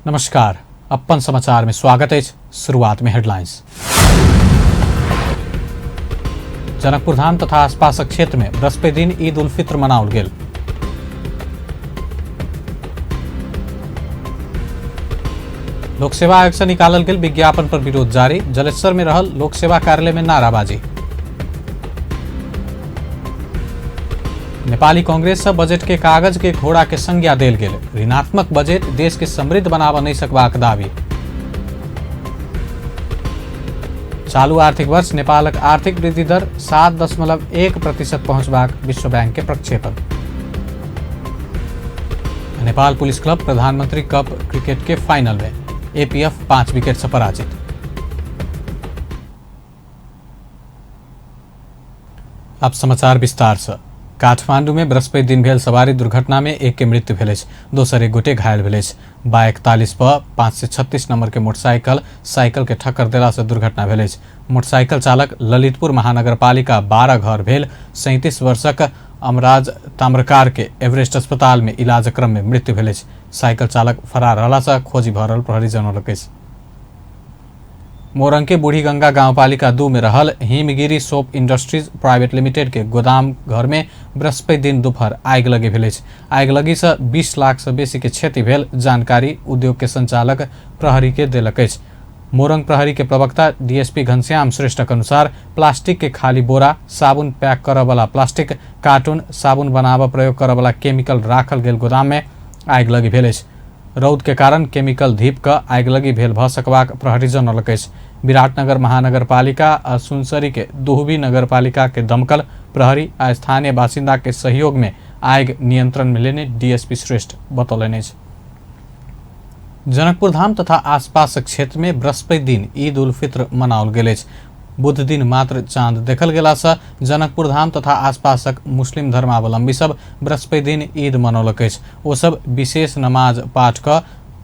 नमस्कार, अपन समाचार में स्वागत है। शुरुआत में हेडलाइंस। जनकपुर धाम तथा आसपासक क्षेत्र में बृहस्पति दिन ईद उल फित्र मनाओल गेल। लोक सेवा आयोग से निकालल गेल विज्ञापन पर विरोध जारी। जलेश्वर में रहल लोक सेवा कार्यालय में नाराबाजी। नेपाली कांग्रेस से बजट के कागज के घोड़ा के संज्ञा देल गेल। ऋणात्मक बजट देश के समृद्ध बनाबऽ नहीं सकबाक दावी। चालू आर्थिक वर्ष नेपालक आर्थिक वृद्धि दर 7.1% पहुंचबाक विश्व बैंक के प्रक्षेपण। नेपाल पुलिस क्लब प्रधानमंत्री कप क्रिकेट के फाइनल में एपीएफ 5 विकेट से पराजित। अब समाचार विस्तार से। काठमांडू में बृहस्पति दिन भेल सवारी दुर्घटना में एक के मृत्यु भेल अछि, दोसर एक गोटे घायल भेल अछि। बा 41 पर 536 नंबर के मोटरसाइकिल साइकिल के ठक्कर देला से दुर्घटना भेल अछि। मोटरसाइकिल चालक ललितपुर महानगरपालिका 12 घर भेल 37 वर्षक अमराज ताम्रकार के एवरेस्ट अस्पताल में इलाज क्रम में मृत्यु भेल अछि। साइकिल चालक फरार रहला से खोजी भऽ रहल प्रहरी जनौलक अछि। मोरंग के बूढ़ी गंगा गांवपालिका 2 में रहल Himgiri soap industries private limited के गोदाम घर में बृहस्पति दिन दोपहर आगि लगी भेल अछि। आगि लगी से 20 लाख से बेसी के क्षति भेल जानकारी उद्योग के संचालक प्रहरी के देलक अछि। मोरंग प्रहरी के प्रवक्ता डीएसपी घनश्याम श्रेष्ठक अनुसार प्लास्टिक के खाली बोरा, साबुन पैक करऽ वाला प्लास्टिक, कार्टून, साबुन बनाबऽ प्रयोग करऽ वाला केमिकल राखल गेल गोदाम में आगि लगी भेल अछि। रौद के कारण केमिकल धीप कऽ आगिलगी भेल भऽ सकबाक प्रहरी जनौलक अछि। विराटनगर महानगरपालिका आ सुनसरी के दुहबी नगरपालिका के दमकल प्रहरी आ स्थानीय बासिन्दा के सहयोग में आगि नियंत्रण में लेने डीएसपी श्रेष्ठ बतौलनि अछि। जनकपुर धाम तथा आसपासक क्षेत्र में बृहस्पति दिन ईद उल फित्र मनाओल गेल अछि। बुध दिन मात्र चांद देखल गेला से जनकपुर धाम तथा आसपासक मुस्लिम धर्मावलंबी सब बृहस्पति दिन ईद मनौलक अछि। ओ सब विशेष नमाज पाठ कऽ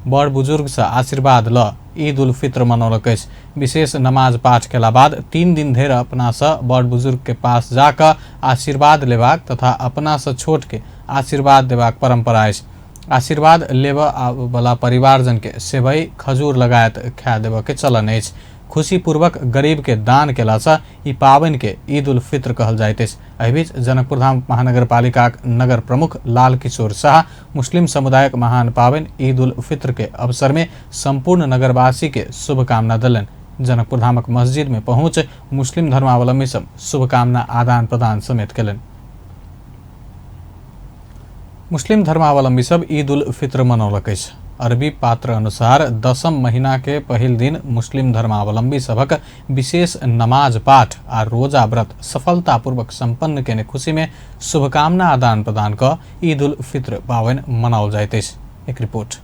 बड़ बुजुर्ग से आशीर्वाद ल ईद उल फित्र मनौलक अछि। विशेष नमाज पाठ केला बाद 3 दिन धरि अपना से बड़ बुजुर्ग के पास जाकऽ आशीर्वाद लेबाक तथा अपना से छोट के आशीर्वाद देबाक परंपरा अछि। आशीर्वाद लेबऽ वाला परिवारजन के सेवई खजूर लगायत खाए देबऽ के चलन अछि। खुशीपूर्वक गरीब के दान केला से ई पाबनि के ईद उल फित्र कहल जाइत अछि। एहि बीच जनकपुर धाम महानगरपालिकाक नगर प्रमुख लाल किशोर शाह मुस्लिम समुदायक महान पाबनि ईद उल फित्र के अवसर में संपूर्ण नगरवासी के शुभकामना देलनि। जनकपुर धामक मस्जिद में पहुंच मुस्लिम धर्मावलंबी सब शुभकामना आदान प्रदान समेत केलनि। मुस्लिम धर्मावलंबी सब ईद उल फित्र मनौलक अछि। अरबी पात्र अनुसार दसम महीना के पहिल दिन मुस्लिम धर्मावलंबी सभक विशेष नमाज पाठ आ रोजा व्रत सफलतापूर्वक संपन्न केने खुशी में शुभकामना आदान प्रदान क ईद उल फित्र पाबनि मनाओल जाइत अछि। एक रिपोर्ट।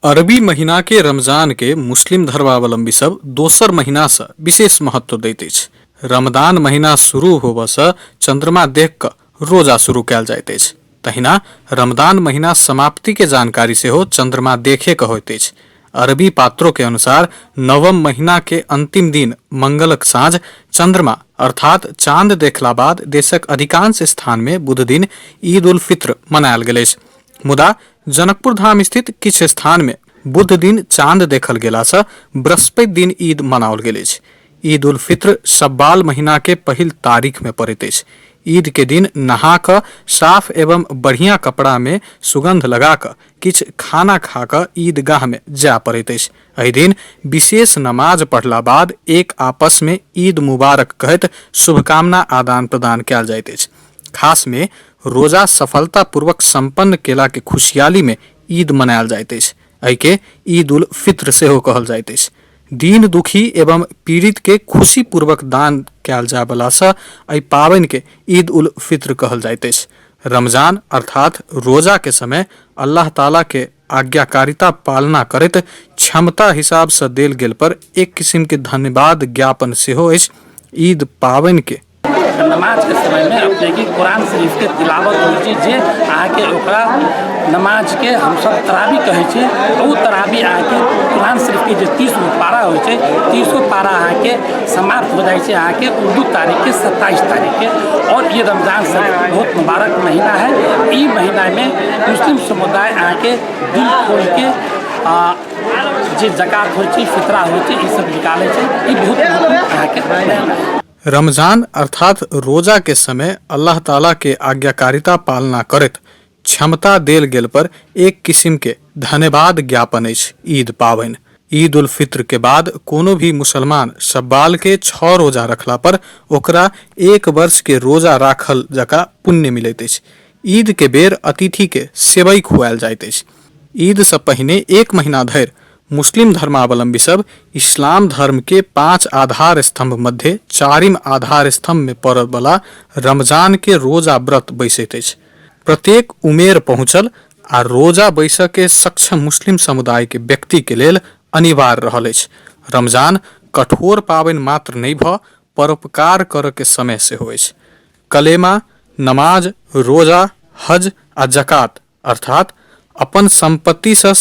अरबी महीना के रमजान के मुस्लिम धर्मावलंबी सब दोसर महीना से विशेष महत्व दैत अछि। रमदान महीना शुरू होबऽ से चंद्रमा देख कऽ रोजा शुरू कयल जाइत अछि। तहिना रमदान महीना समाप्ति के जानकारी सेहो चंद्रमा देखे के होइत अछि। अरबी पात्रों के अनुसार नवम महीना के अंतिम दिन मंगलक साँझ चंद्रमा अर्थात चांद देखला बाद देशक अधिकांश स्थान में बुध दिन ईद उल फित्र मनायल गेल अछि। मुदा जनकपुर धाम स्थित किछु स्थान में बुध दिन चांद देखल गेला से बृहस्पति दिन ईद मनाओल गेल अछि। ईद उल फित्र शव्वाल महीना के पहिल तारीख में पड़ैत अछि। ईद के दिन नहा कऽ साफ एवं बढ़िया कपड़ा में सुगंध लगा कऽ किछु खाना खा कऽ ईदगाह में जाय पड़ैत अछि। एहि दिन विशेष नमाज पढ़ला बाद एक आपस में ईद मुबारक कहैत शुभकामना आदान प्रदान कयल जाइत अछि। खास में रोजा सफलतापूर्वक संपन्न केला के खुशहाली में ईद मनायल जाइत अछि। एहि के ईद उल फित्र सेहो कहल जाइत अछि। दीन दुखी एवं पीड़ित के खुशी पूर्वक दान कयल जाय वाला सँ एहि पाबनि के ईद उल फित्र कहल जाइत अछि। रमजान अर्थात रोजा के समय अल्लाह ताला के आज्ञाकारिता पालना करैत क्षमता हिसाब सँ देल गेल पर एक किसिम के धन्यवाद ज्ञापन सेहो अछि। ईद पाबनि के तऽ नमाजके समयमे अपनेके कुरान शरीफके तिलावत होइ छै, जे अहाँके ओकरा नमाजके हमसब तरावी कहै छियै। ओ तरावी अहाँके कुरान शरीफके जे 30 गो पारा होइ छै, 30 पारा अहाँके समाप्त हो जाइ छै अहाँके उर्दू तारीखके 27 तारीखके। और ये रमज़ान शरीफ बहुत मुबारक महीना है। ई महीनामे मुस्लिम समुदाय अहाँके दिल खोलके जे जकात होइ छै, फितरा होइ छै, ई सब निकालै छै। ई बहुत महत्वपूर्ण अहाँके महीना है। रमजान अर्थात रोजा के समय अल्लाह ताला के आज्ञाकारिता पालना करैत क्षमता देल गेल पर एक किसिम के धन्यवाद ज्ञापन अछि ईद पाबनि। ईद उल फित्र के बाद कोनो भी मुसलमान शव्वाल के 6 रोजा रखला पर ओकरा एक वर्ष के रोजा राखल जकाँ पुण्य मिलैत अछि। ईद के बेर अतिथि के सेवई खुआयल जाइत अछि। ईद सँ पहिने एक महीना धरि मुस्लिम धर्मावलंबी सब इस्लाम धर्म के 5 आधार स्तंभ मध्य चारिम आधार स्तंभ में पड़य बला रमजान के रोजा व्रत बैसैत अछि। प्रत्येक उमेर पहुँचल आ रोजा बैसय के सक्षम मुस्लिम समुदाय के व्यक्ति के लेल अनिवार्य रहल अछि। रमजान कठोर पाबनि मात्र नहि भऽ परोपकार करय के समय सेहो अछि। कलेमा, नमाज, रोजा, हज आ जकात अर्थात अपन सम्पत्तिसँ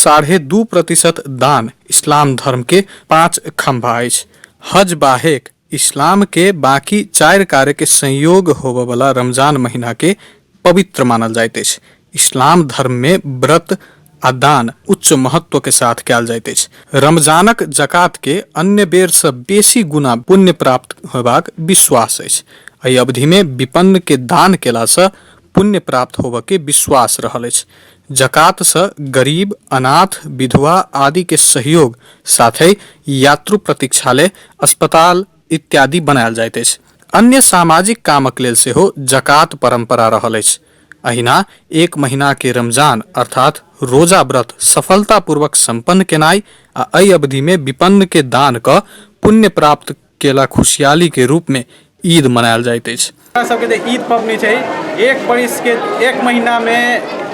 2.5% दान इस्लाम धर्मके 5 खम्भा अछि। हज बाहेक इस्लामके बाँकी 4 कार्यके संयोग होबऽवला रमजान महिनाके पवित्र मानल जाइत अछि। इस्लाम धर्ममे व्रत आ दान उच्च महत्वके साथ कयल जाइत अछि। रमजानक जकातके अन्य बेरसँ बेसी गुना पुण्य प्राप्त होयबाक विश्वास अछि। एहि अवधिमे विपन्नके दान केलासँ पुण्य प्राप्त होबऽके विश्वास रहल अछि। जकातसँ गरीब, अनाथ, विधवा आदिके सहयोग साथै यात्रु प्रतीक्षालय, अस्पताल इत्यादि बनायल जाइत अछि। अन्य सामाजिक कामक लेल सेहो जकात परम्परा रहल अछि। अहिना एक महीनाके रमजान अर्थात रोजा व्रत सफलतापूर्वक सम्पन्न केनाइ आ एहि अवधिमे विपन्नके दान कऽ पुण्य प्राप्त केला खुशियालीके रूपमे ईद मनायल जाइत अछि। हमरा सबके जे ईद पबनी छै, एक बरिसके एक महीनामे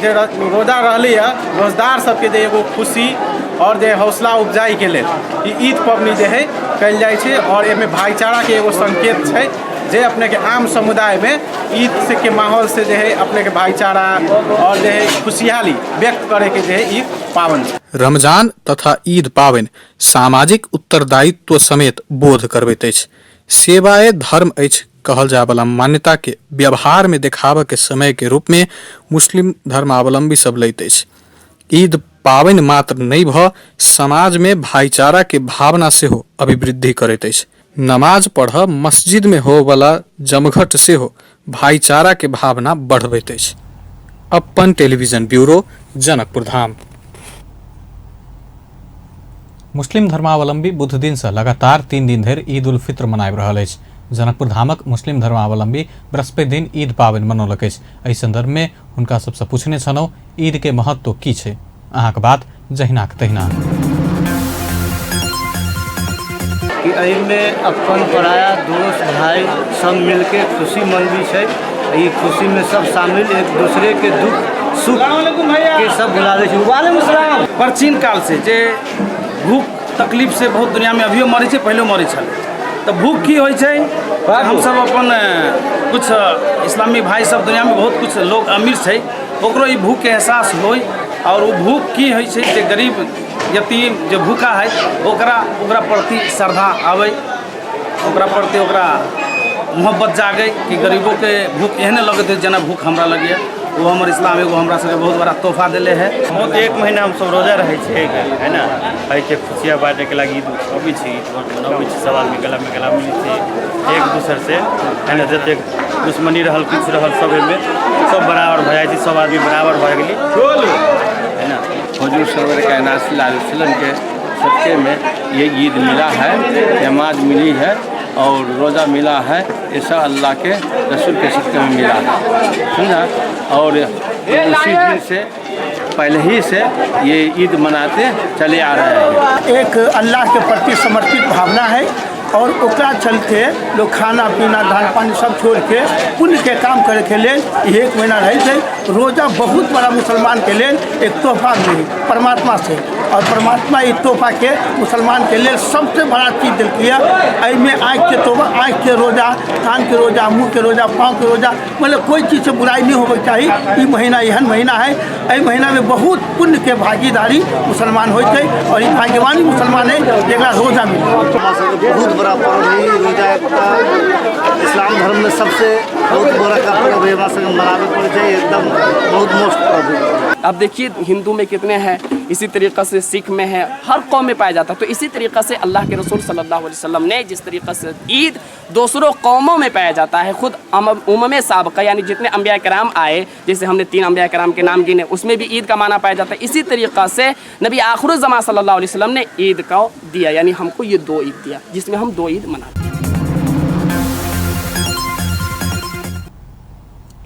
जे रोजा रहलै हँ, रोजदार सबके जे एगो खुशी आओर जे हौसला उपजाइके लेल ई ईद पबनी जे है कयल जाइ छै। आओर एहिमे भाईचाराके एगो संकेत छै जे अपनेके आम समुदायमे ईद से के माहौल से जे है अपनेके भाईचारा आओर जे है खुशहाली व्यक्त करैके जे है ई पाबनि छै। रमजान तथा ईद पाबनि सामाजिक उत्तरदायित्व समेत बोध करबैत अछि। सेवाए धर्म अछि कहल जायवला मान्यताके व्यवहारमे देखाबऽके समयके रूपमे मुस्लिम धर्मावलम्बी सब लैत अछि। ईद पाबनि मात्र नहि भऽ समाजमे भाईचाराके भावना सेहो अभिवृद्धि करैत अछि। नमाज पढ़ऽ मस्जिदमे होबऽवला जमघट सेहो भाईचाराके भावना बढ़बैत अछि। अपन टेलीविजन ब्यूरो, जनकपुर धाम। मुस्लिम धर्मावलंबी बुध दिन से लगातार 3 दिन धरि ईद उल फित्र मनाबि रहल अछि। जनकपुर धामक मुस्लिम धर्मावलंबी बृहस्पति दिन ईद पाबनि मनौलक अछि। एहि संदर्भ में हुनका सबसँ पूछने छलहुँ ईद के महत्व की छै। अहाँक बात जहिनाक तहिना। कि एहिमे अपन पराया दोस्त भाई सब मिलके खुशी मनबै छै। ई खुशीमे सब शामिल एक दूसरेके दुख सुख के सब भुला दै छै। वालेकुम सलाम। प्राचीन काल से जे भूख तकलीफ से बहुत दुनियामे अभियो मरै छै, पहिलो मरै छलै। तऽ भूख की होइ छै, हमसब अपन कुछ इस्लामी भाई सब दुनियामे बहुत कुछ लोग अमीर छै, ओकरो ई भूखके एहसास होइ और ओ भूख की होइ छै जे गरीब यतीम जे भूखा है ओकरा ओकरा प्रति श्रद्धा आबै, ओकरा प्रति ओकरा मोहब्बत जागै कि गरीबोके भूख एहने लगैत है जेना भूख हमरा लगैए। ओ हमर इस्लाम एगो हमरा सबके बहुत बड़ा तोहफा देले है। बहुत एक महीना हमसब रोजा रहै छियै, है ना। एहिके खुशियाँ बाँटैके लागि ईद अबै छै, ईद मनबै छै, सब आदमी गलामे गला मिलै छै एक दोसरसँ, है ना। जतेक दुश्मनी रहल किछु रहल सब एहिमे सब बराबर भऽ जाइ छै, सब आदमी बराबर भऽ गेली, है ना। हुजूर सरवर कायनात सल्लल्लाहु अलैहि वसल्लम के सदक़े में ये ईद मिला है, नमाज मिली है और रोज़ा मिला है, ये सब अल्लाह के रसूल के सदक़े में मिला है, समझा। और उसी दिन से पहले ही से ये ईद मनाते चले आ रहे हैं। एक अल्लाह के प्रति समर्पित भावना है और ओकरा चलते लोग खाना पीना धान पानी सब छोड़ के पुण्य के काम करे के लेल एक महीना रहे छै। रोजा बहुत बड़ा मुसलमान के लेल एक तोहफा मिली परमात्मा से। और परमात्मा ई तोहफाके मुसलमानके लेल सबसे बड़ा चीज देलकै एहिमे आँखिके तोहफा, आँखिके रोजा, कानके रोजा, मुँहके रोजा, पाँवके रोजा, मतलब कोई चीजसँ बुराइ नहि होबऽके चाही। ई महीना एहन महीना है, एहि महीनामे बहुत पुण्यके भागीदारी मुसलमान होइ छै और ई भाग्यवानी मुसलमान है जकरा रोजा मिले। हमरा सबके बहुत बड़ा पर्व है रोजा, एकटा इस्लाम धर्ममे सबसे बहुत बड़ा का पर्व है, हमरा सबके मनाबे पड़ै छै, एकदम बहुत मोस्ट पर्व है। अब देखिए हिंदू में कितने हैं, इसी तरीक़ा से सिख में है, हर कौम में पाया जाता है। तो इसी तरीक़ा से अल्लाह के रसूल सल्लल्लाहु अलैहि वसल्लम ने जिस तरीक़ा से ईद दूसरों कौमों में पाया जाता है, खुद उम्म साबका यानी जितने अम्बिया कराम आए, जैसे हमने 3 अम्बिया कराम के नाम गिने, उसमें भी ईद का माना पाया जाता है। इसी तरीक़ा से नबी आखिर ज़मा सल्लल्लाहु अलैहि वसल्लम ने ईद का दिया, यानी हमको ये 2 ईद दिया जिसमें हम 2 ईद मनाते हैं।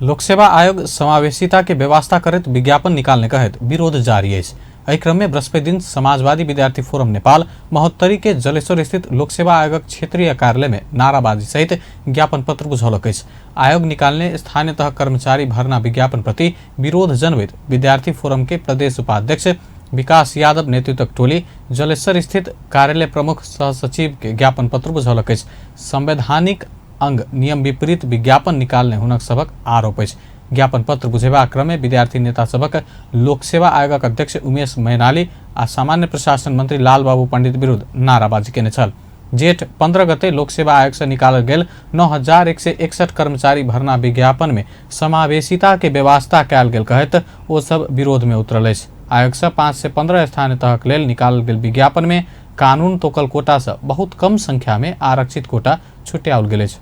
लोकसेवा आयोग समावेशिता के व्यवस्था करैत विज्ञापन निकालने कहैत विरोध जारी अछि। एहि क्रम में बृहस्पति दिन समाजवादी विद्यार्थी फोरम नेपाल महोत्तरी के जलेश्वर स्थित लोकसेवा आयोगक क्षेत्रीय कार्यालय में नाराबाजी सहित ज्ञापन पत्र बुझौलक अछि। आयोग निकालने स्थानीय तह कर्मचारी भर्ना विज्ञापन प्रति विरोध जनबैत विद्यार्थी फोरम के प्रदेश उपाध्यक्ष विकास यादव नेतृत्वक टोली जलेश्वर स्थित कार्यालय प्रमुख सहसचिव के ज्ञापन पत्र बुझौलक अछि। संवैधानिक अंग नियम विपरीत विज्ञापन निकालने हुनक सभक आरोप अछि। ज्ञापन पत्र बुझेबाक क्रम में विद्यार्थी नेता सभक लोकसेवा आयोगक अध्यक्ष उमेश मैनाली आ सामान्य प्रशासन मंत्री लालबाबू पंडित विरुद्ध नाराबाजी केने छल। जेठ 15 गते लोकसेवा आयोग से निकालल गेल 9161 कर्मचारी भर्ना विज्ञापन में समावेशिता के व्यवस्था कयल गेल कहैत ओ सब विरोध में उतरल अछि। आयोग से 515 स्थानीय तहक लेल निकालल गेल विज्ञापन में कानून तोकल कोटा से बहुत कम संख्या में आरक्षित कोटा छुट्याओल गेल अछि।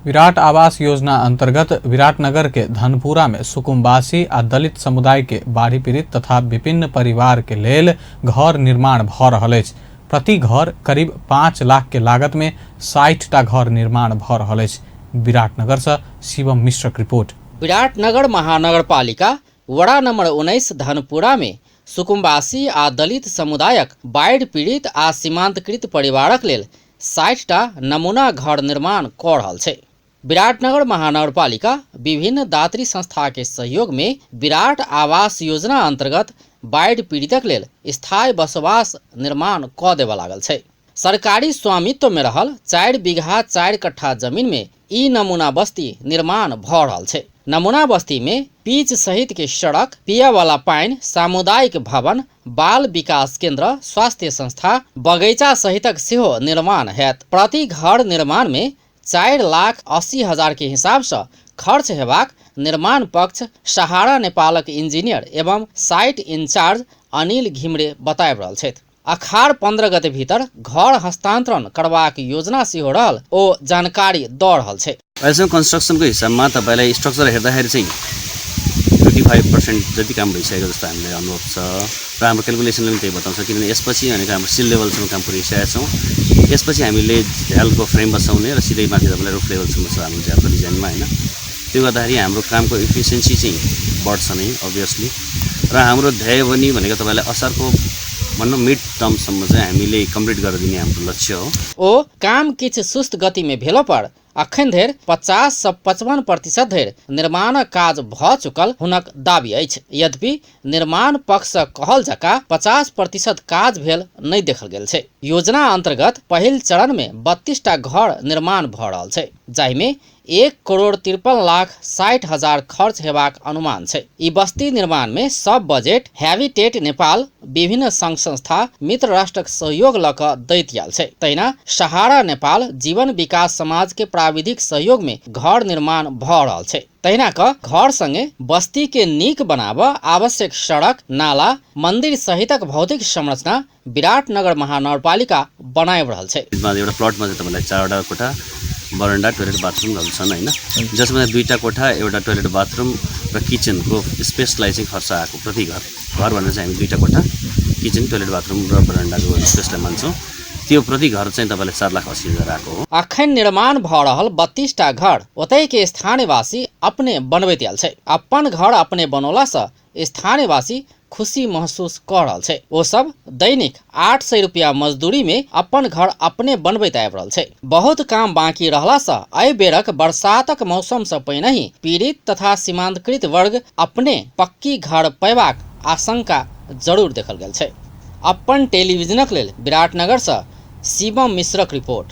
विराट आवास योजना अंतर्गत विराटनगर के धनपुरा में सुकुम्बासी आ दलित समुदाय के बाढ़ि पीड़ित तथा विभिन्न परिवार के लेल घर निर्माण भ रहल अछि। प्रति घर करीब 5 लाख के लागत में 60 टा घर निर्माण भ रहल अछि। विराटनगर से शिवम मिश्र की रिपोर्ट। विराटनगर महानगरपालिका वड़ा नंबर 19 धनपुरा में सुकुम्बासी आ दलित समुदायक बाढ़ि पीड़ित आ सीमांतकृत परिवारक लेल 60 टा नमूना घर निर्माण कऽ रहल छै। विराटनगर महानगरपालिका विभिन्न दात्री संस्था के सहयोग में विराट आवास योजना अंतर्गत बाढ़ि पीड़ितक लेल स्थायी बसोबास निर्माण कऽ देबऽ लागल छै। सरकारी स्वामित्व में रहल 4 बीघा 4 कट्ठा जमीन में ई नमूना बस्ती निर्माण भऽ रहल छै। नमूना बस्ती में पीच सहित के सड़क, पिए वाला पानि, सामुदायिक भवन, बाल विकास केंद्र, स्वास्थ्य संस्था, बगैचा सहितक सेहो निर्माण हैत। प्रति घर निर्माण में 4,80,000 के हिसाब से खर्च हेबाक निर्माण पक्ष सहारा नेपालक इंजीनियर एवं साइट इंचार्ज अनिल घिमरे बताबि रहल छथि। अखार 15 गते भीतर घर हस्तांतरण करबाक योजना सेहो रहल ओ जानकारी दऽ रहल छै। अहिलेसम्म कन्स्ट्रक्सनको हिसाबमा तपाईँलाई स्ट्रक्चर हेर्दाखेरि चाहिँ 55% जति काम भइसकेको जस्तो हामीलाई अनुभव छ र हाम्रो क्यालकुलेसनले पनि त्यही बताउँछ, किनभने यसपछि भनेको हाम्रो सिल लेभलसम्म काम पुर्याइसकेका छौँ। यसपछि हामीले झ्यालको फ्रेम बसाउने र सिधै माथि तपाईँलाई रुफ लेभलसम्म छ हाम्रो झ्यालको डिजाइनमा होइन। त्यो गर्दाखेरि हाम्रो कामको इफिसियन्सी चाहिँ बढ्छ नै अभियसली। र हाम्रो ध्येय पनि भनेको तपाईँलाई असारको भनौँ मिड टर्मसम्म चाहिँ हामीले कम्प्लिट गरेर दिने हाम्रो लक्ष्य हो। ओ काम किछु सुस्त गति में भेलो पर अखन धरि 50 से 55% धरि निर्माण काज भ चुकल हुनक दावी अछि। यद्यपि निर्माण पक्ष कहल जका 50% काज भेल नहि देखल गेल छै। योजना अंतर्गत पहिल चरण में 32 टा घर निर्माण भ रहल छै, जाहिमे 1,53,60,000 खर्च हेबाक अनुमान छै। ई बस्ती निर्माण में सब बजेट हैबिटेट नेपाल, विभिन्न संघ संस्था, मित्र राष्ट्रक सहयोग ल क दैत आयल छै। तहिना सहारा नेपाल जीवन विकास समाज के प्राविधिक सहयोग में घर निर्माण भ रहल छै। तहिना क घर संगे बस्ती के नीक बनाब आवश्यक सड़क, नाला, मंदिर सहितक भौतिक संरचना विराटनगर महानगरपालिका बनाइब रहल छै। एउटा प्लटमा चाहिँ तपाईँलाई 4वटा कोठा, बरन्डा, टोयलेट, बाथरुमहरू छन् होइन, जसमा 2टा कोठा, एउटा टोयलेट, बाथरुम र किचनको स्पेसलाई चाहिँ खर्च आएको प्रति घर। घर भनेर चाहिँ हामी 2टा कोठा, किचन, टोयलेट, बाथरुम र बरन्डाको स्पेसलाई मान्छौँ। त्यो प्रति घर चाहिँ तपाईँलाई 4,80,000 आएको हो। अखन निर्माण भ रहल 32 टा घर ओतय के स्थानीयवासी अपने बनबैत आयल छै। अपन घर अपने बनौला से स्थानीयवासी खुशी महसूस कऽ रहल छै। ओ सब दैनिक 800 रुपया मजदूरी में अपन घर अपने बनबैत आबि रहल छै। बहुत काम बाकी रहला सँ एहि बेरक बरसातक मौसम सँ पहिनहि पीड़ित तथा सीमांतकृत वर्ग अपने पक्की घर पयबाक आशंका जरूर देखल गेल छै। अपन टेलीविजनक लेल विराटनगर सँ शिवम मिश्रक रिपोर्ट।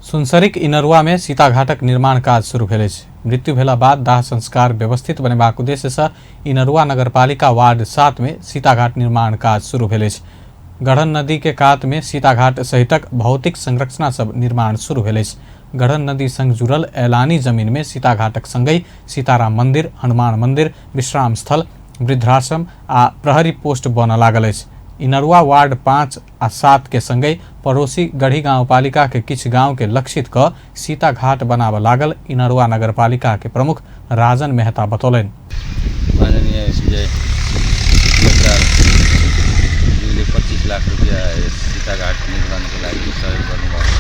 सुनसरीक इनरुआ में सीताघाटक निर्माण काज शुरू भेल अछि। मृत्यु भेला बाद दाह संस्कार व्यवस्थित बनेबाक उद्देश्य सँ इनरुआ नगरपालिका वार्ड 7 में सीताघाट निर्माण काज शुरू भेल अछि। गढ़न नदी के कात में सीताघाट सहितक भौतिक संरचना सब निर्माण शुरू भेल अछि। गढ़न नदी संग जुड़ल ऐलानी जमीन में सीताघाटक संगहि सीताराम मंदिर, हनुमान मंदिर, विश्राम स्थल, वृद्धाश्रम आ प्रहरी पोस्ट बनऽ लागल अछि। इनरुआ वार्ड 5 आ 7 के संगहि पड़ोसी गढ़ी गाउँपालिका के किछु गांव के लक्षित कऽ सीताघाट बनाबऽ लागल इनरुआ नगरपालिका के प्रमुख राजन मेहता बतौलनि। माननीय विजय ज्यूले 25 लाख रुपियाँ यस सीताघाट निर्माणको लागि सहयोग गर्नुभएको छ।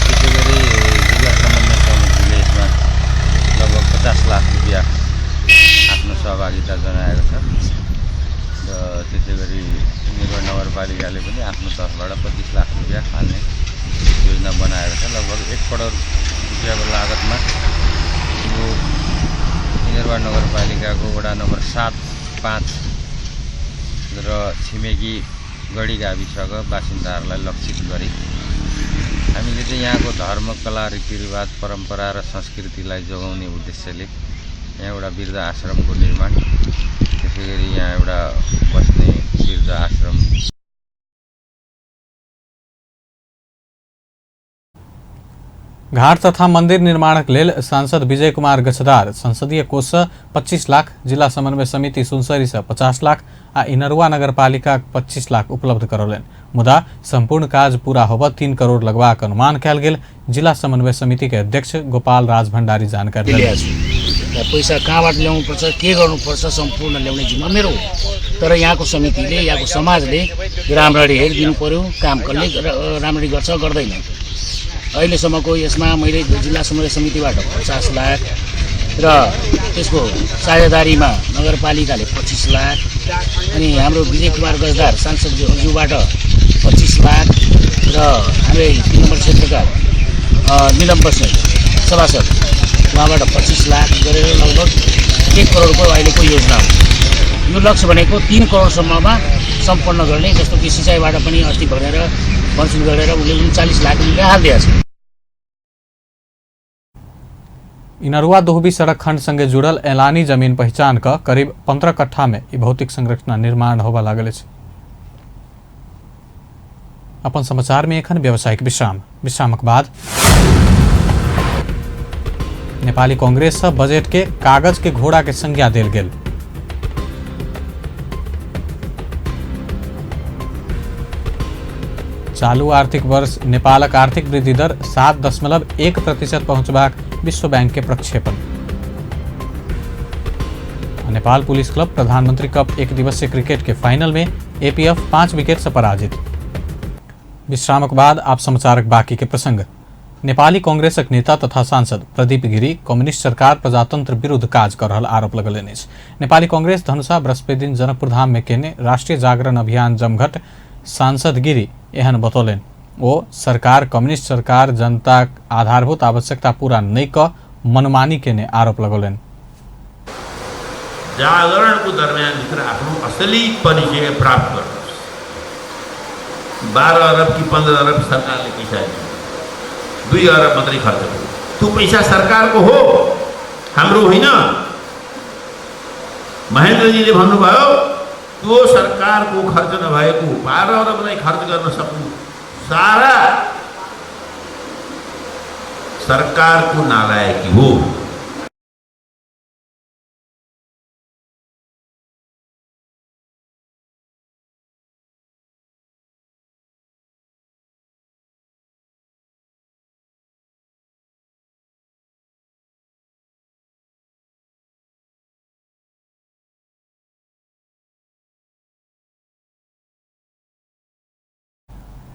त्यसै गरी जिल्ला समन्वय समितिले यसमा लगभग 50 लाख रुपियाँ आफ्नो सहभागिता जनाएको छ र त्यसै गरी इनरुवा नगरपालिकाले पनि आफ्नो तर्फबाट 25 लाख रुपियाँ हाल्ने योजना बनाएको छ। लगभग 1 करोड रुपियाँको लागतमा यो इनरुवा नगरपालिकाको वडा नम्बर 7, 5 र छिमेकी गढी गाविसका बासिन्दाहरूलाई लक्षित गरी हामीले चाहिँ यहाँको धर्म, कला, रीतिरिवाज, परम्परा र संस्कृतिलाई जोगाउने उद्देश्यले यहाँ एउटा वृद्ध आश्रमको निर्माण, त्यसै गरी यहाँ एउटा बस्ने वृद्ध आश्रम। घाट तथा मंदिर निर्माणक लेल सांसद विजय कुमार गच्छदार संसदीय कोष से 25 लाख, जिला समन्वय समिति सुनसरी से 50 लाख आ इनरुआ नगरपालिका 25 लाख उपलब्ध करौलनि। मुदा संपूर्ण काज पूरा होबऽ 3 करोड़ लगबाक अनुमान कयल गेल जिला समन्वय समिति के अध्यक्ष गोपाल राज भंडारी जानकारी देलनि। पैसा कहाँबाट ल्याउनुपर्छ, के गर्नुपर्छ, सम्पूर्ण ल्याउने जिम्मा मेरो हो। तर यहाँको समितिले, यहाँको समाजले राम्ररी हेरिदिनु पर्यो। काम कसले राम्ररी गर्छ गर्दैन। अहिलेसम्मको यसमा मैले जिल्ला समन्वय समितिबाट 50 लाख र त्यसको साझेदारीमा नगरपालिकाले 25 लाख अनि हाम्रो विजय कुमार गजदार सांसदज्यूबाट 25 लाख र हाम्रै 3 नम्बर क्षेत्रका निलम बस्नेत सभासद उहाँबाट 25 लाख गरेर लगभग 1 करोडको अहिलेको योजना हो। यो लक्ष्य भनेको 3 करोडसम्ममा सम्पन्न गर्ने, जस्तो कि सिँचाइबाट पनि अस्ति भनेर बनसुल गरेर उसले 39 लाख रुपियाँ हालिदिएको छ। इनरुआ दोहबी सड़क खंड संगे जुड़ल ऐलानी जमीन पहचान क करीब 15 कट्ठा में ई भौतिक संरचना निर्माण होबऽ लागल अछि। अपन समाचार में एखन व्यावसायिक विश्राम। विश्रामक बाद नेपाली कांग्रेस से बजट के कागज के घोड़ा के संज्ञा देल गेल। चालू आर्थिक वर्ष नेपालक आर्थिक वृद्धि दर 7.1% पहुंचबाक विश्व बैंक के प्रक्षेपण। नेपाल पुलिस क्लब प्रधानमंत्री कप एक दिवसीय क्रिकेट के फाइनल में एपीएफ 5 विकेट से पराजित। विश्रामक बाद आप समाचारक बाकी के प्रसंग। नेपाली कांग्रेसक नेता तथा सांसद प्रदीप गिरी कम्युनिस्ट सरकार प्रजातंत्र विरुद्ध काज कर रहल आरोप लगौलनि अछि। नेपाली कांग्रेस धनुषा बृहस्पति दिन जनकपुरधाम में केने राष्ट्रीय जागरण अभियान जमघट सांसद गिरी एहन बतौलनि। ओ सरकार कम्युनिस्ट सरकार जनता आधारभूत आवश्यकता पूरा नहीं क मनमानी केने आरोप लगौलनि। जागरणको दरमियानभित्र आफ्नो असली परिचय प्राप्त गर्नुहोस्। 12 अरब कि 15 अरब सरकारले पैसा दिन्छ, 2 अरब मात्रै खर्च गर्यो। त्यो पैसा सरकारको हो, हाम्रो होइन। महेन्द्रजीले भन्नुभयो त्यो सरकारको खर्च नभएको 12 अरबलाई खर्च गर्न सक्नु सारा सरकारको नालायकी हो।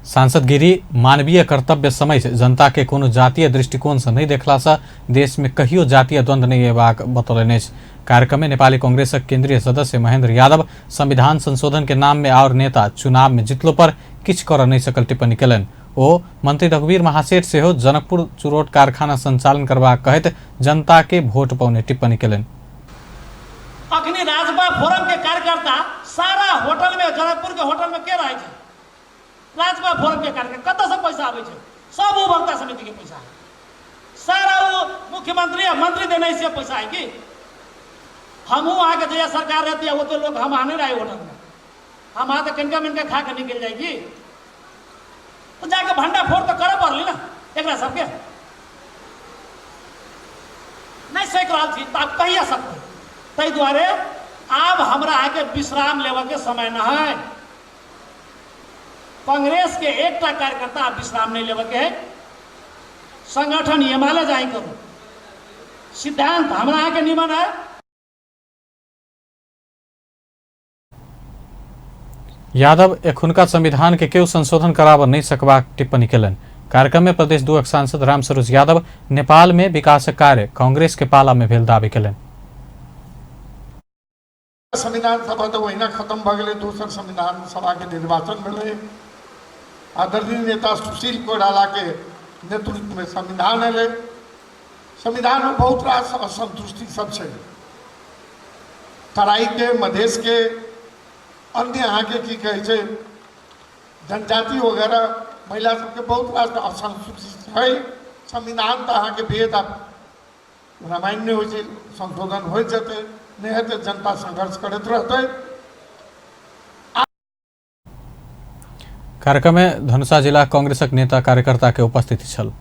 सांसद गिरी मानवीय कर्तव्य समझ जनता के कोनो जातीय दृष्टिकोण से नहीं देखला से देश में कहियो जातीय द्वंद्व नहीं अयबाक बतौलनि अछि। कार्यक्रम में नेपाली कांग्रेसक केंद्रीय सदस्य महेंद्र यादव संविधान संशोधन के नाम में और नेता चुनाव में जितलो पर किछु कर नहीं सकल टिप्पणी केलनि। ओ मंत्री रघुवीर महासेठ सेहो जनकपुर चुरोट कारखाना संचालन करबाक कहैत जनता के वोट पौने टिप्पणी केलनि। अखनी राजपा फोरम के कार्यकर्ता सारा होटल में, जनकपुर के होटल में के रहै छै? राजपा फोरम के कार्यकर्ता। कतऽ से पैसा आबै छै? सब उपभोक्ता समिति के पैसा है सारा। वो मुख्यमंत्री आ मंत्री देने से पैसा है कि हमहूँ अहाँके जहिया सरकार रहती है ओते लोग हम अहाँ नहीं रहे होटल में, हम अहाँ तऽ कनिका मनिका खा के निकलि जाइ की। तऽ जाके भंडाफोड़ तऽ करऽ पड़लै ने एकरा सबके। नहि सकि रहल छी तऽ आब कहिया सकबै? ताहि दुआरे आब हमरा अहाँके विश्राम लेबऽके समय नहि है। कांग्रेस के एकटा कार्यकर्ता आब विश्राम नहीं लेबऽ के है। संगठन एमाले जाहि करू, सिद्धांत हमरा अहाँके निमन है। यादव एखुनका संविधान के केओ संशोधन कराबऽ नहि सकबाक टिप्पणी केलनि। कार्यक्रम में प्रदेश 2 सांसद रामसरोज यादव नेपाल में विकासक कार्य कांग्रेस के पाला में भेल दावी केलनि। संविधान सभा तऽ ओहिना खत्म भऽ गेलै, दोसर संविधान सभाके निर्वाचन भेलै, आदरणीय नेता सुशील कोइरालाके नेतृत्वमे संविधान एलै। संविधानमे बहुत रास असन्तुष्टि सब छै, तराईके, मधेशके, अन्य अहाँके की कहै छै जनजाति वगैरह महिला सबके बहुत रास असन्तुष्टि छै। संविधान तऽ अहाँके वेद आ रामायण नहि होइ छै, संशोधन होइत जेतै, नहि हेतै जनता संघर्ष करैत रहतै। कार्यक्रम में धनुषा जिला कांग्रेसक नेता कार्यकर्ता के उपस्थिति छल।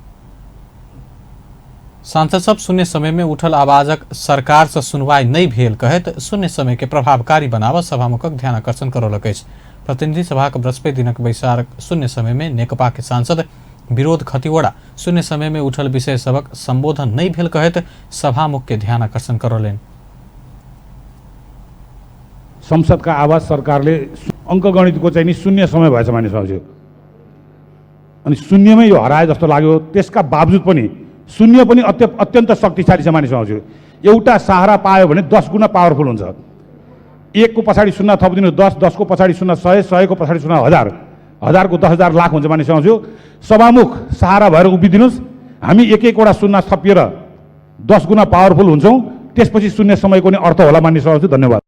सांसद सब शून्य समय में उठल आवाजक सरकार से सुनवाई नहीं भेल कहैत शून्य समय के प्रभावकारी बनाबऽ सभामुखक ध्यान आकर्षण करौलक अछि। प्रतिनिधि सभाक बृहस्पति दिनक बैसार शून्य समय में नेकपा के सांसद विरोध खतिवड़ा शून्य समय में उठल विषय सभक संबोधन नहीं भेल कहैत सभामुख के ध्यान आकर्षण करौलनि। संसदका आवाज सरकारले अङ्कगणितको चाहिँ नि शून्य समय भएछ मानिस हजुर, अनि शून्यमै यो हराए जस्तो लाग्यो। त्यसका बावजुद पनि शून्य पनि अत्यन्त शक्तिशाली छ मानिस हजुर। एउटा सहारा पायो भने 10 गुणा पावरफुल हुन्छ। 1को पछाडि 0 थपिदिनु 10, 10को पछाडि 0 100, 100को पछाडि 0 1000, 1000को 10,000 लाख हुन्छ मानिस हजुर। सभामुख सहारा भएर उभिदिनुहोस्, हामी एक एकवटा 0 थपिएर 10 गुणा पावरफुल हुन्छौँ। त्यसपछि शून्य समयको नि अर्थ होला मानिस हजुर। धन्यवाद।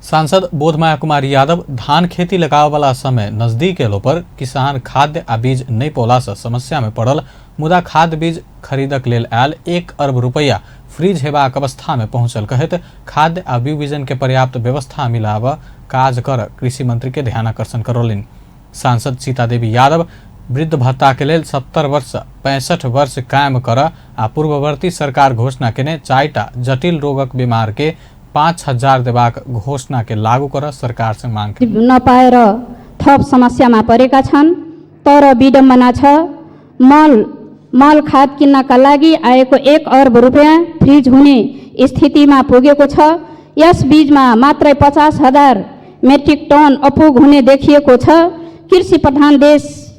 सांसद बोधमाया कुमारी यादव धान खेती लगावे समय नजदीक एलो पर किसान खाद्य आ बीज नहीं पौला से समस्या में पड़ल, मुदा खाद बीज खरीदक लेल आयल 1 अरब रुपया फ्रीज हेबाक अवस्था में पहुंचल कहैत खाद्य आ बीज बीजन के पर्याप्त व्यवस्था मिलाब काज कर कृषि मंत्री के ध्यान आकर्षण करौलनि। सांसद सीता देवी यादव वृद्ध भत्ता के लेल 70 वर्ष 65 वर्ष कायम कर आ पूर्ववर्ती सरकार घोषणा केने 4टा जटिल रोगक बीमार के 5,000 देबाक घोषणा के लागू कर सरकार से मांग नपाएर थप समस्यामा परेका छन्। तर विडम्बना छ, मल खाद किन्नका लागि आएको 1 अर्ब रुपैयाँ फ्रिज हुने स्थितिमा पुगेको छ। यस बीचमा मात्रै 50,000 मेट्रिक टन अपुग हुने देखिएको छ। कृषि प्रधान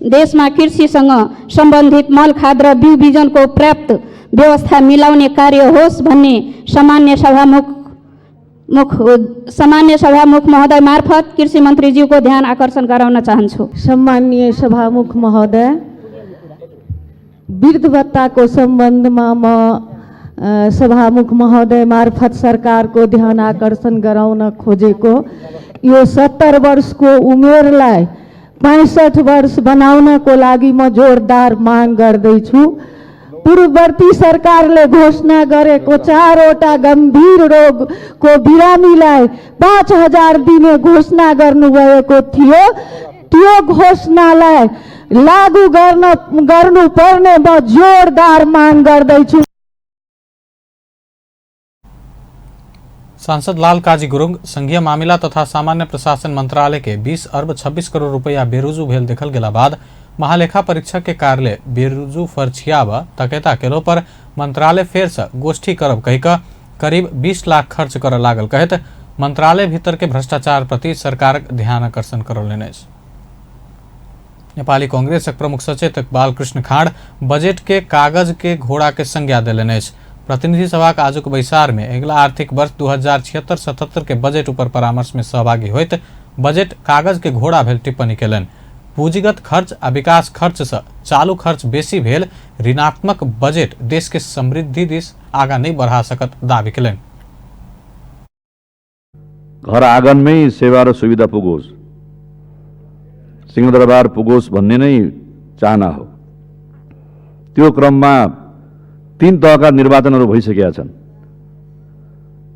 देशमा कृषिसँग सम्बन्धित मल खाद र बिउ बिजनको पर्याप्त व्यवस्था मिलाउने कार्य होस् भन्ने सामान्य सभामुख महोदय मार्फत कृषि मन्त्रीज्यूको ध्यान आकर्षण गराउन चाहन्छु। सम्माननीय सभामुख महोदय, वृद्ध भत्ताको सम्बन्धमा म सभामुख महोदय मार्फत सरकारको ध्यान आकर्षण गराउन खोजेको यो 70 वर्षको उमेरलाई 65 वर्ष बनाउनको लागि म जोरदार माग गर्दैछु। पूर्ववर्ती सरकारले घोषणा गरेको 4वटा गम्भीर रोगको बिरामीलाई 5,000 दिने घोषणा गर्नुभएको थियो। त्यो घोषणालाई लागू गर्नुपर्ने म जोरदार माग गर्दैछु। सांसद लाल काजी गुरुङ संघीय मामिला तथा सामान्य प्रशासन मंत्रालय के 20 अर्ब 26 करोड़ रुपया बेरुजू भेल देखल गेला बाद महालेखा परीक्षक के कार्यालय बेरुजू फर्छियाब तकेता केलो पर मंत्रालय फेर से गोष्ठी करब कहिक करीब 20 लाख खर्च कर लागल कहत मंत्रालय भीतर के भ्रष्टाचार प्रति सरकारक ध्यान आकर्षण करौलनि अछि। नेपाली कांग्रेसक प्रमुख सचेतक बालकृष्ण खाँड बजट के कागज के घोड़ा के संज्ञा देलनि अछि। प्रतिनिधि सभाक आजुक बैसार में अगिला आर्थिक वर्ष 2076-77 के बजट ऊपर परामर्श में सहभागी होइत बजट कागज के घोड़ा भेल टिप्पणी केलनि। पूंजीगत खर्च आ विकास खर्च से चालू खर्च बेसी भेल ऋणात्मक बजट देश के समृद्धि दिस आगा नहीं बढ़ा सकत दावी केलनि। घर आँगनमै सेवा र सुविधा पुगोस्, सिंहदरबार पुगोस् भन्ने नै चाहना हो। त्यो क्रममा 3 तहका निर्वाचनहरू भइसकेका छन्।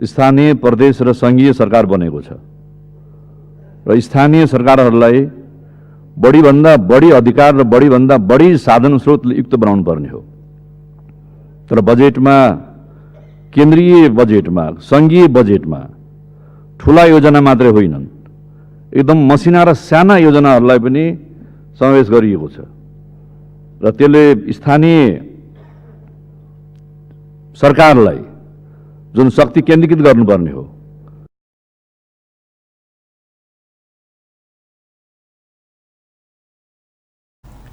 स्थानीय, प्रदेश र सङ्घीय सरकार बनेको छ र स्थानीय सरकारहरूलाई बढीभन्दा बढी अधिकार र बढीभन्दा बढी साधन स्रोत युक्त बनाउनु पर्ने हो। तर बजेटमा, केन्द्रीय बजेटमा, सङ्घीय बजेटमा ठुला योजना मात्रै होइनन्, एकदम मसिना र साना योजनाहरूलाई पनि समावेश गरिएको छ र त्यसले स्थानीय सरकारलाई जुन शक्ति केन्द्रीकृत गर्नुपर्ने हो।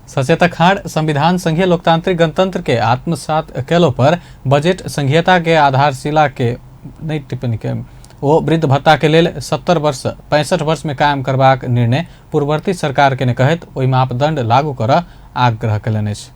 सचेतक खाँड संविधान संघीय लोकतांत्रिक गणतंत्र के आत्मसात केलो पर बजट संघीयता के आधारशिला के नहीं टिप्पणी के ओ वृद्ध भत्ता के लेल 70 वर्ष 65 वर्ष में कायम करबाक निर्णय पूर्ववर्ती सरकार के ने कहैत ओहि मापदंड लागू कर आग्रह केलनि अछि।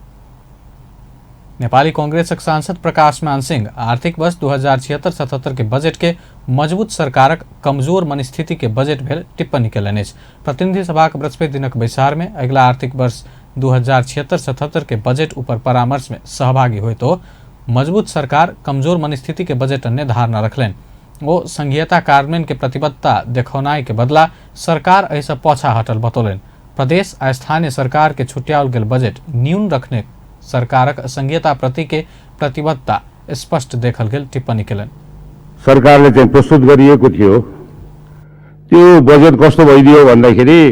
नेपाली कांग्रेसक सांसद प्रकाश मान सिंह आर्थिक वर्ष 2076-77 के बजट के मजबूत सरकारक कमजोर मनस्थिति के बजट भेल टिप्पणी केलनि अछि। प्रतिनिधि सभाक बृहस्पति दिनक बैसार में अगिला आर्थिक वर्ष 2076-77 के बजट ऊपर परामर्श में सहभागी होइत ओ मजबूत सरकार कमजोर मनस्थिति के बजट अन्य धारणा रखलनि। ओ संघीयता कार्यान्वयन के प्रतिबद्धता देखौनाइ के बदला सरकार एहिसँ पाछा हटल बतौलनि। प्रदेश आ स्थानीय सरकार के छुट्याओल गेल बजट न्यून रखने सरकारक संघीयता प्रति के प्रतिबद्धता स्पष्ट देखल गेल टिप्पणी केलनि। सरकारले चाहिँ प्रस्तुत गरिएको थियो त्यो बजेट कस्तो भइदियो भन्दाखेरि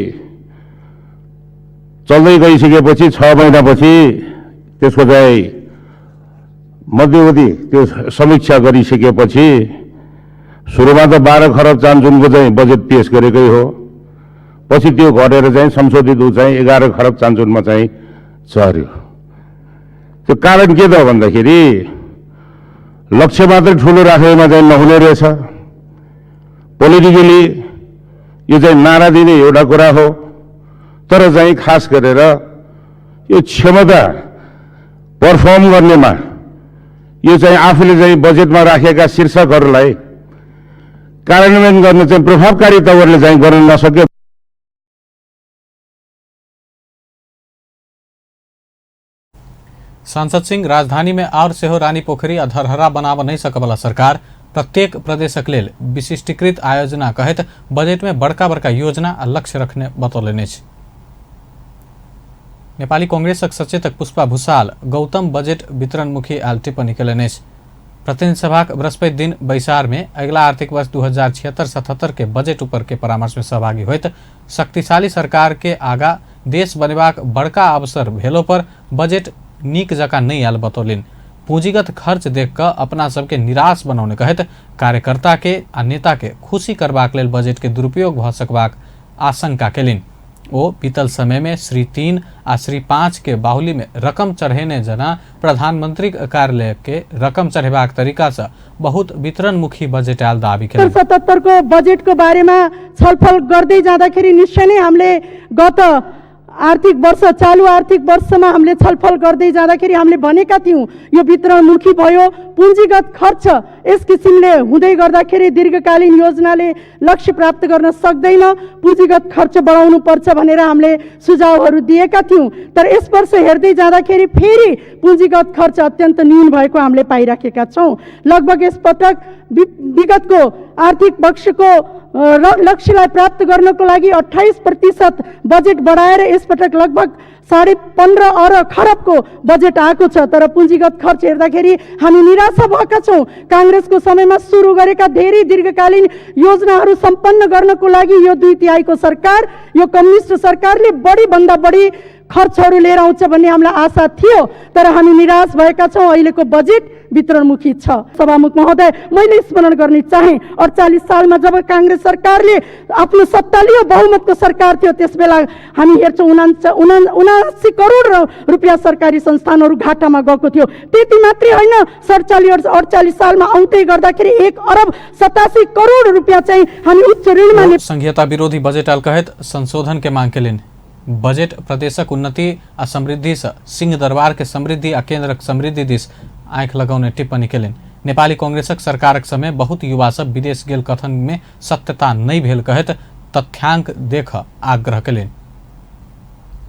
चल्दै गइसकेपछि 6 महिनापछि त्यसको चाहिँ मध्यवधि त्यो समीक्षा गरिसकेपछि सुरुमा त 12 खरब चान्चुनको चाहिँ बजेट पेश गरेकै हो, पछि त्यो घटेर चाहिँ संशोधित चाहिँ 11 खरब चान्चुनमा चाहिँ चढ्यो। त्यो कारण के त भन्दाखेरि लक्ष्य मात्रै ठुलो राखेमा चाहिँ नहुने रहेछ। पोलिटिकली यो चाहिँ नारा दिने एउटा कुरा हो, तर चाहिँ खास गरेर यो क्षमता पर्फर्म गर्नेमा यो चाहिँ आफूले चाहिँ बजेटमा राखेका शीर्षकहरूलाई कार्यान्वयन गर्न चाहिँ प्रभावकारी तवरले चाहिँ गर्न नसक्यो। सांसद सिंह राजधानी में और सेहो रानी पोखरी आ धरहरा बनाब नहीं सकबला सरकार प्रत्येक प्रदेशक लेल विशिष्टीकृत आयोजना कहैत बजट में बड़का बड़का योजना आ लक्ष्य रखने बतौलनि अछि। नेपाली कांग्रेसक सचेतक पुष्पा भूषाल गौतम बजट वितरणमुखी आयल टिप्पणी केलनि अछि। प्रतिनिधि सभाक बृहस्पति दिन बैसार में अगिला आर्थिक वर्ष 2076-77 के बजट ऊपर के परामर्श में सहभागी होइत शक्तिशाली सरकार के आगा देश बनेबाक बड़का अवसर भेलो पर बजट नीक जकाँ नहीं आयल बतौलनि। पूंजीगत खर्च देख कऽ अपना सबके निराश बनौने कहैत कार्यकर्ता के आ नेता के खुशी करबाक लेल बजट के दुरुपयोग भऽ सकबाक आशंका केलनि। ओ बीतल समय में श्री 3 आ श्री 5 के बाहुली में रकम चढ़ेने जना प्रधानमंत्री कार्यालय के रकम चढ़ेबाक तरीका से बहुत वितरणमुखी बजट आयल दावी केलनि। 77 को बजेटको बारेमा छलफल गर्दै जाँदाखेरि निश्चय नै हामीले गत आर्थिक वर्ष चालु आर्थिक वर्षमा हामीले छलफल गर्दै जाँदाखेरि हामीले भनेका थियौँ यो वितरणमुखी भयो, पुँजीगत खर्च यस किसिमले हुँदै गर्दाखेरि दीर्घकालीन योजनाले लक्ष्य प्राप्त गर्न सक्दैन, पुँजीगत खर्च बढाउनु पर्छ भनेर हामीले सुझावहरू दिएका थियौँ। तर यस वर्ष हेर्दै जाँदाखेरि फेरि पुँजीगत खर्च अत्यन्त न्यून भएको हामीले पाइराखेका छौँ। लगभग यसपटक विगतको आर्थिक वर्षको लक्ष्यलाई प्राप्त गर्नको लागि 28% बजेट बढाएर यसपटक लगभग 15.5 अरब खरबको बजेट आएको छ। तर पुँजीगत खर्च हेर्दाखेरि हामी निराशा भएका छौँ। काङ्ग्रेसको समयमा सुरु गरेका धेरै दीर्घकालीन योजनाहरू सम्पन्न गर्नको लागि यो 2/3 सरकार, यो कम्युनिस्ट सरकारले बढीभन्दा बढी खर्चहरू लिएर आउँछ भन्ने हामीलाई आशा थियो, तर हामी निराश भएका छौँ। अहिलेको बजेट वितरणमुखी छ। सभामुख महोदय, मैले स्मरण गर्ने चाहे 48 सालमा जब काङ्ग्रेस सरकारले आफ्नो सत्ता लियो, बहुमतको सरकार थियो, त्यसबेला हामी हेर्छौँ 79 करोड रुपियाँ सरकारी संस्थानहरू घाटामा गएको थियो। त्यति मात्रै होइन, 47 48 सालमा आउँदै गर्दाखेरि 1 अरब 87 करोड रुपियाँ चाहिँ हामी उच्च ऋणमा। संघीयता विरोधी बजेट आयल कहैत संशोधन के मांग केलनि। बजेट प्रदेशक उन्नति आ समृद्धि से सिंह दरबार के समृद्धि आ केंद्रक समृद्धि this आँखि लगौने टिप्पणी केलनि। नेपाली कांग्रेसक सरकारक समय बहुत युवा सब विदेश गेल कथन में सत्यता नहीं भेल कहैत तथ्यांक देख आग्रह केलनि।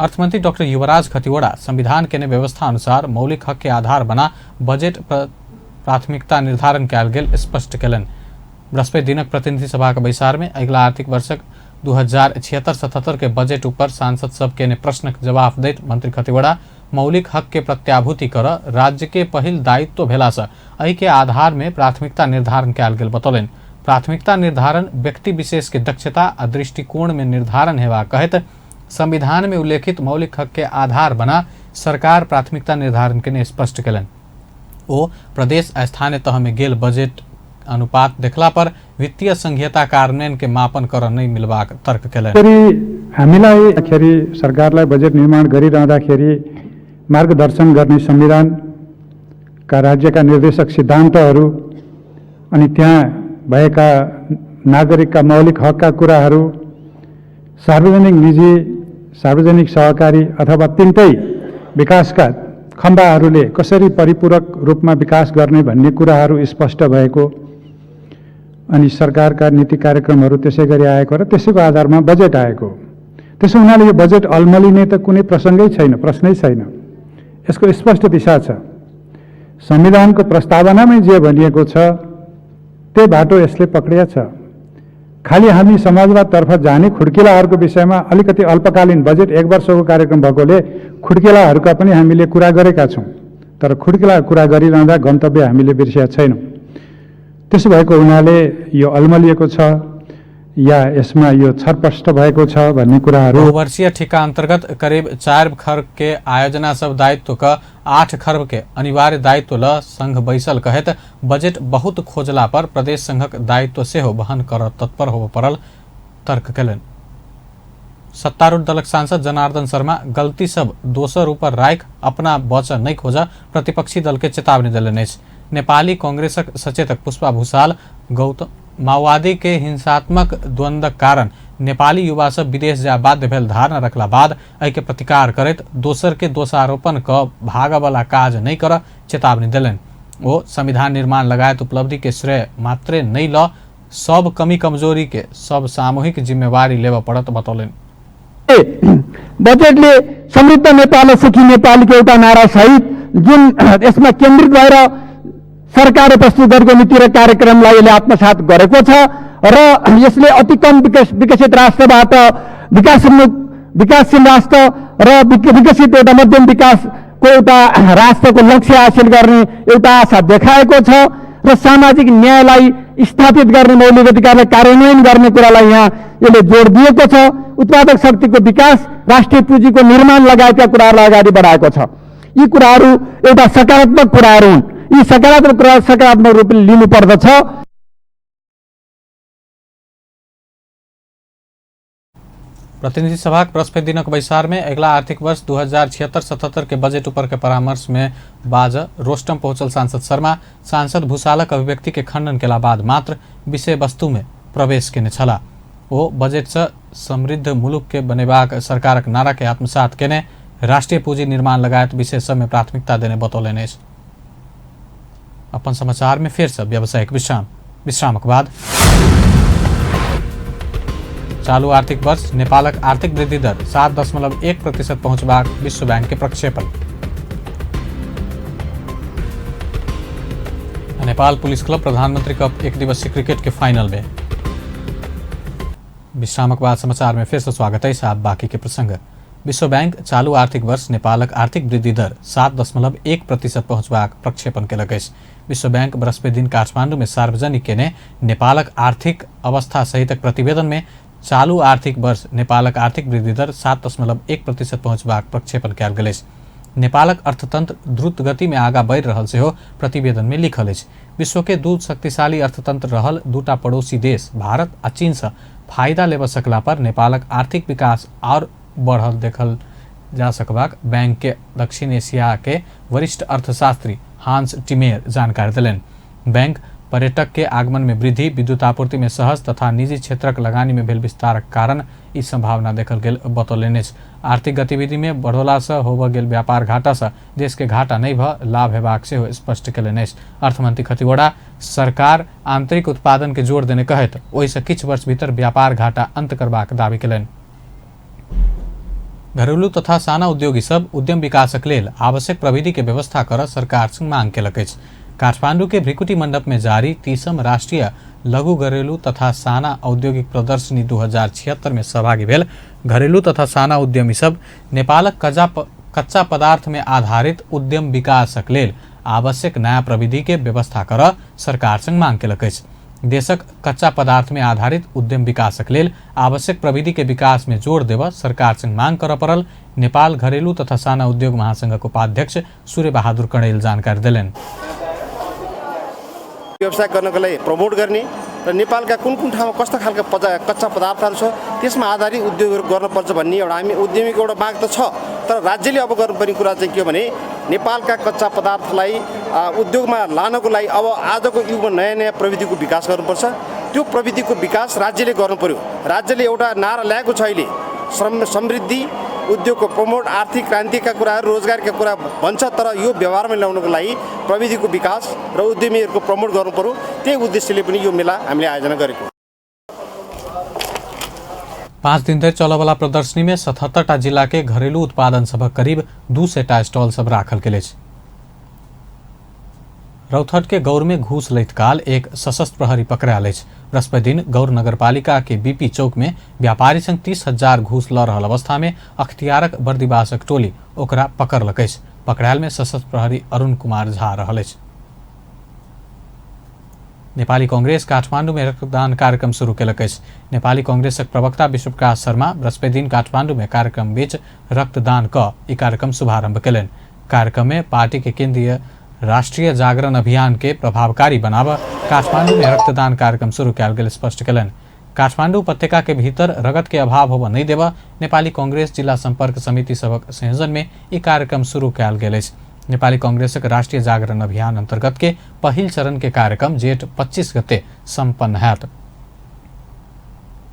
अर्थमंत्री डॉक्टर युवराज खतिवड़ा संविधान के व्यवस्था अनुसार मौलिक हक के आधार बना बजट प्राथमिकता निर्धारण कयल गेल स्पष्ट केलनि। बृहस्पति दिनक प्रतिनिधि सभाक बैसार में अगिला आर्थिक वर्षक 2076-77 के बजट ऊपर सांसद सब के प्रश्नक जवाब दैत मंत्री खतिवड़ा मौलिक हक के प्रत्याभूति कर राज्य के पहिल दायित्व भेला से एहि के आधार में प्राथमिकता निर्धारण कयल गेल बतौलनि। प्राथमिकता निर्धारण व्यक्ति विशेष के दक्षता आ दृष्टिकोण में निर्धारण हेबा कहैत संविधान में उल्लेखित मौलिक हक के आधार बना सरकार प्राथमिकता निर्धारण के स्पष्ट केलनि। ओ प्रदेश आ स्थानीय तह में गेल बजट अनुपात देखला पर वित्तीय संघीयता कार्यान्वयन के मापन कर नहीं मिलबाक तर्क केलनि। हामीलाई खेरि सरकारलाई बजेट निर्माण गरिरहँदाखेरि मार्गदर्शन गर्ने संविधानका राज्यका निर्देशक सिद्धान्तहरू अनि त्यहाँ भएका नागरिकका मौलिक हकका कुराहरू, सार्वजनिक निजी, सार्वजनिक सहकारी अथवा तिनटै विकासका खम्बाहरूले कसरी परिपूरक रूपमा विकास गर्ने भन्ने कुराहरू स्पष्ट भएको अनि सरकारका नीति कार्यक्रमहरू त्यसै गरी आएको र त्यसैको आधारमा बजेट आएको। त्यसो हुनाले यो बजेट अल्मलिने त कुनै प्रसङ्गै छैन, प्रश्नै छैन। यसको स्पष्ट दिशा छ। संविधानको प्रस्तावनामै जे भनिएको छ त्यही बाटो यसले पक्रिया छ। खालि हामी समाजवादतर्फ जाने खुड्किलाहरूको विषयमा अलिकति अल्पकालीन बजेट 1 वर्षको कार्यक्रम भएकोले खुड्किलाहरूका पनि हामीले कुरा गरेका छौँ, तर खुड्किला कुरा गरिरहँदा गन्तव्य हामीले बिर्सिया छैनौँ। त्यसो भएको हुनाले यो अल्मलिएको छ या यसमा यो छरपष्ट भएको छ भन्ने कुराहरू। बहुवर्षीय ठिका अंतर्गत करीब 4 खर्ब के आयोजना सब दायित्व का 8 खर्ब के अनिवार्य दायित्व ल संघ बैसल कहैत बजेट बहुत खोजला पर प्रदेश संघक दायित्व सेहो वहन कर तत्पर होबय पड़ल तर्क केलनि। सत्तारूढ़ दलक सांसद जनार्दन शर्मा गलती सब दोसर ऊपर राख अपना बच नहीं खोज प्रतिपक्षी दल के चेतावनी देलनि अछि। नेपाली कांग्रेसक सचेतक पुष्पा भूषाल गौतम माओवादी के हिंसात्मक द्वंद्वक कारण नेपाली युवा सब विदेश जा बाध्य भेल धारणा रखला बाद एहि के प्रतिकार करैत दोसर के दोषारोपण क भागवला काज नहीं कर चेतावनी देलनि। ओ संविधान निर्माण लगायत उपलब्धि के श्रेय मात्रे नहीं ल सब कमी कमजोरी के सब सामूहिक जिम्मेवारी लेबऽ पड़त बतौलनि। बजेटले समृद्ध नेपाल सुखी नेपालको एउटा नारा सहित जुन यसमा केन्द्रित भएर सरकारले प्रस्तुत गरेको नीति र कार्यक्रमलाई यसले आत्मसात गरेको छ र यसले अति कम विकसित राष्ट्रबाट विकासशील राष्ट्र र विकसित एउटा मध्यम विकासको एउटा राष्ट्रको लक्ष्य हासिल गर्ने एउटा आशा देखाएको छ र सामाजिक न्यायलाई स्थापित गर्ने, मौलिक अधिकारलाई कार्यान्वयन गर्ने कुरालाई यहाँ यसले जोड दिएको छ। उत्पादक शक्तिको विकास, राष्ट्रिय पुँजीको निर्माण लगायतका कुराहरूलाई अगाडि बढाएको छ। यी कुराहरू एउटा सकारात्मक कुराहरू हुन्। यी सकारात्मक कुरा सकारात्मक रूपले लिनुपर्दछ। प्रतिनिधि सभाक बृहस्पति दिनक बैसार में अगिला आर्थिक वर्ष 2076-77 के बजट ऊपर के परामर्श में बाज रोस्टम पहुंचल सांसद शर्मा सांसद भूषालक अभिव्यक्ति के खंडन केला बाद मात्र विषय वस्तु में प्रवेश केने छला। ओ बजट से समृद्ध मुलुक के बनेबाक सरकारक नारा के आत्मसात केने राष्ट्रीय पूंजी निर्माण लगायत विषय सब में प्राथमिकता देने बतौलनि अछि। अपन समाचार में फिर से व्यावसायिक विश्राम, विश्रामक बाद चालू आर्थिक वर्ष नेपालक आर्थिक वृद्धि दर 7.1% पहुंचबाक विश्व बैंक के प्रक्षेपण। नेपाल पुलिस क्लब प्रधानमंत्री कप एक दिवसीय क्रिकेट के फाइनल में। विश्रामक बाद समाचार में फिर से स्वागत है। आप बाकी के प्रसंग। विश्व बैंक चालू आर्थिक वर्ष नेपालक आर्थिक वृद्धि दर 7.1% पहुंचबाक प्रक्षेपण केलक अछि। विश्व बैंक बृहस्पति दिन काठमांडू में सार्वजनिक केने नेपालक आर्थिक अवस्था सहितक प्रतिवेदन में चालू आर्थिक वर्ष नेपालक आर्थिक वृद्धि दर 7.1% पहुँचबाक प्रक्षेपण कयल गेल अछि। नेपालक अर्थतंत्र द्रुत गति में आगा बढ़ि रहल सेहो प्रतिवेदन में लिखल अछि। विश्व के दू शक्तिशाली अर्थतंत्र रहल दूटा पड़ोसी देश भारत आ चीन से फायदा लेबऽ सकला पर नेपालक आर्थिक विकास और बढ़ल देखल जा सकबाक बैंक के दक्षिण एशिया के वरिष्ठ अर्थशास्त्री हांस टिमेर जानकारी देलनि। बैंक पर्यटक के आगमन में वृद्धि, विद्युत आपूर्ति में सहज तथा निजी क्षेत्रक लगानी में भेल विस्तारक कारण ई संभावना देखल गेल बतौलनि अछि। आर्थिक गतिविधि में बढ़ोला से होबऽ गेल व्यापार घाटा से देश के घाटा नहि भऽ लाभ हेबाक सेहो स्पष्ट केलनि अछि। अर्थमंत्री खतिवड़ा सरकार आंतरिक उत्पादन के जोर देने कहैत ओहिसँ किछु वर्ष भीतर व्यापार घाटा अंत करबाक दावी केलनि। घरेलू तथा साना उद्योगी सब उद्यम विकासक लेल आवश्यक प्रविधि के व्यवस्था कर सरकार से मांग केलक अछि। काठमांडू के भ्रिकुटी मंडप में जारी 30म राष्ट्रीय लघु घरेलू तथा साना औद्योगिक प्रदर्शनी 2076 में सहभागी भेल घरेलू तथा साना उद्यमी सब नेपालक कच्चा पदार्थ में आधारित उद्यम विकासक लेल आवश्यक नयाँ प्रविधि के व्यवस्था कर सरकार संग मांग केलक अछि। देशक कच्चा पदार्थ में आधारित उद्यम विकासक लेल आवश्यक प्रविधि के विकास में जोर देबऽ सरकार संग मांग करऽ पड़ल नेपाल घरेलू तथा साना उद्योग महासंघक उपाध्यक्ष सूर्य बहादुर कणेल जानकारी देलनि। व्यवसाय गर्नको लागि प्रमोट गर्ने र नेपालका कुन कुन ठाउँमा कस्ता खालका कच्चा पदार्थहरू छ त्यसमा आधारित उद्योगहरू गर्नुपर्छ भन्ने एउटा हामी उद्यमीको एउटा माग त छ, तर राज्यले अब गर्नुपर्ने कुरा चाहिँ के हो भने नेपालका कच्चा पदार्थलाई उद्योगमा लानको लागि अब आजको युगमा नयाँ नयाँ प्रविधिको विकास गर्नुपर्छ। त्यो प्रविधिको विकास राज्यले गर्नुपर्यो। राज्यले एउटा नारा ल्याएको छ अहिले, समृद्धि, उद्योगको प्रमोट, आर्थिक क्रान्तिका कुराहरू, रोजगारका कुरा भन्छ, तर यो व्यवहारमा ल्याउनको लागि प्रविधिको विकास र उद्यमीहरूको प्रमोट गर्नुपर्यो। त्यही उद्देश्यले पनि यो मेला हामीले आयोजना गरेको। 5 दिन धरि चलऽवला प्रदर्शनी में 77टा जिला के घरेलू उत्पादन सभक करीब 200टा स्टॉल सब राखल गेल अछि। रौथट के गौर में घूस लैत काल एक सशस्त्र प्रहरी पकड़ायल अछि। बृहस्पति दिन गौर नगरपालिका के बीपी चौक में व्यापारी संग 30,000 घूस ल रहल अवस्था में अख्तियारक बर्दिवासक टोली ओकरा पकड़लक अछि। पकड़ायल में सशस्त्र प्रहरी अरुण कुमार झा रहल अछि। नेपाली कांग्रेस काठमांडू में रक्तदान कार्यक्रम शुरू केलक अछि। नेपाली कांग्रेसक प्रवक्ता विश्वप्रकाश शर्मा बृहस्पति दिन काठमांडू में कार्यक्रम बीच रक्तदान क ई कार्यक्रम शुभारंभ केलनि। कार्यक्रम में पार्टी के केंद्रीय राष्ट्रीय जागरण अभियान के प्रभावकारी बनाब काठमांडू में रक्तदान कार्यक्रम शुरू कयल गेल स्पष्ट केलनि। काठमांडू उपत्यका के भीतर रगत के अभाव होबऽ नहि देबऽ नेपाली कांग्रेस जिला संपर्क समिति सभक संयोजन में ई कार्यक्रम शुरू कयल गेल अछि। नेपाली कांग्रेसक राष्ट्रीय जागरण अभियान अंतर्गत के पहिल चरण के कार्यक्रम जेठ 25 गते सम्पन्न हैत।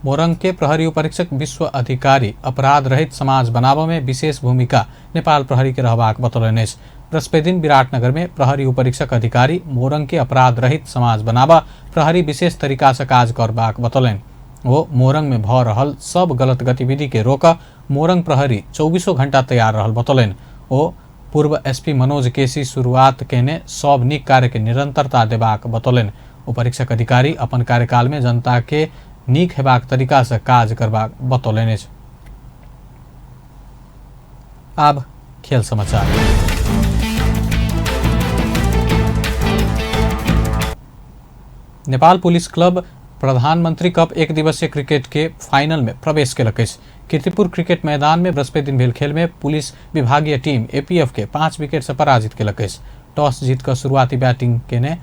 मोरंग के प्रहरी उपरीक्षक विश्व अधिकारी अपराध रहित समाज बनाबऽ में विशेष भूमिका नेपाल प्रहरी के रहबाक बतौलनि अछि। बृहस्पति दिन विराटनगर में प्रहरी उपरीक्षक अधिकारी मोरंग के अपराध रहित समाज बनाबऽ प्रहरी विशेष तरीका से काज करबाक बतौलनि। वो मोरंग में भऽ रहल सब गलत गतिविधि के रोकऽ मोरंग प्रहरी 24 घंटा तैयार रहल बतौलनि। ओ पूर्व एसपी मनोज केसी शुरुआत केने सब नीक कार्य के निरंतरता देबाक बतौलनि। उपरीक्षक अधिकारी अपन कार्यकाल में जनता के नीक हेबाक तरीका से काज करबाक बतौलनि अछि। आब खेल समाचार। नेपाल पुलिस क्लब प्रधानमंत्री कप एक दिवसीय क्रिकेट के फाइनल में प्रवेश केलक अछि। कीर्तिपुर क्रिकेट मैदान में बृहस्पति दिन भेल खेल में पुलिस विभागीय टीम एपीएफ के 5 विकेट से पराजित केलक अछि। टॉस जीत कऽ शुरुआती बैटिंग केने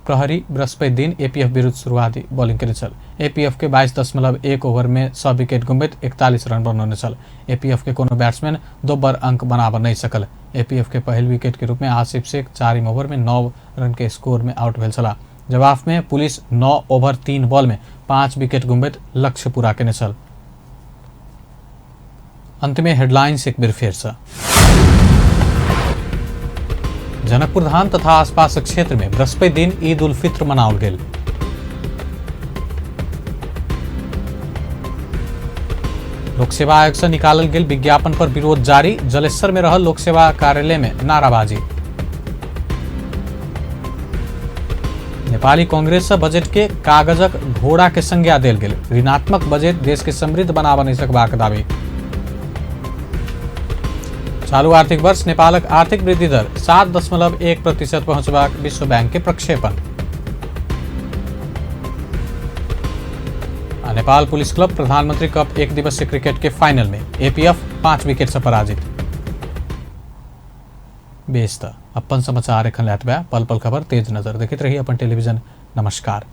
प्रहरी बृहस्पति दिन एपीएफ विरुद्ध शुरुआती बॉलिंग केने छल। एपीएफ के 22.1 ओवर में 100 विकेट गुमबैत 41 रन बनौने छल। एपीएफ के कोनो बैट्समैन दोब्बर अंक बनाबऽ नहि सकल। एपीएफ के पहिल विकेट के रूप में आसिफ शेख 4 ओवर में 9 रन के स्कोर में आउट भेल छलाह। जवाब में पुलिस 9 ओवर 3 बॉल में 5 विकेट गुमबैत लक्ष्य पूरा केने छल। अंत में हेडलाइंस एक बेर फेर से। जनकपुर धाम तथा आसपासक क्षेत्र में बृहस्पति दिन ईद उल फित्र मनाओल गेल। लोक सेवा आयोग से निकालल गेल विज्ञापन पर विरोध जारी। जलेश्वर में रहल लोक सेवा कार्यालय में नाराबाजी। नेपाली कांग्रेस से बजट के कागजक घोड़ा के संज्ञा देल गेल। ऋणात्मक बजट देश के समृद्ध बनाबऽ नहि सकबाक दावी। चालू आर्थिक वर्ष नेपालक आर्थिक वृद्धि दर 7.1% पहुंचबाक विश्व बैंक के प्रक्षेपण। नेपाल पुलिस क्लब प्रधानमंत्री कप एक दिवसीय क्रिकेट के फाइनल में एपीएफ 5 विकेट से पराजित। बेस त अपन समाचार एखन एतबे। पल पल खबर तेज नजर देखैत रही अपन टेलीविजन। नमस्कार।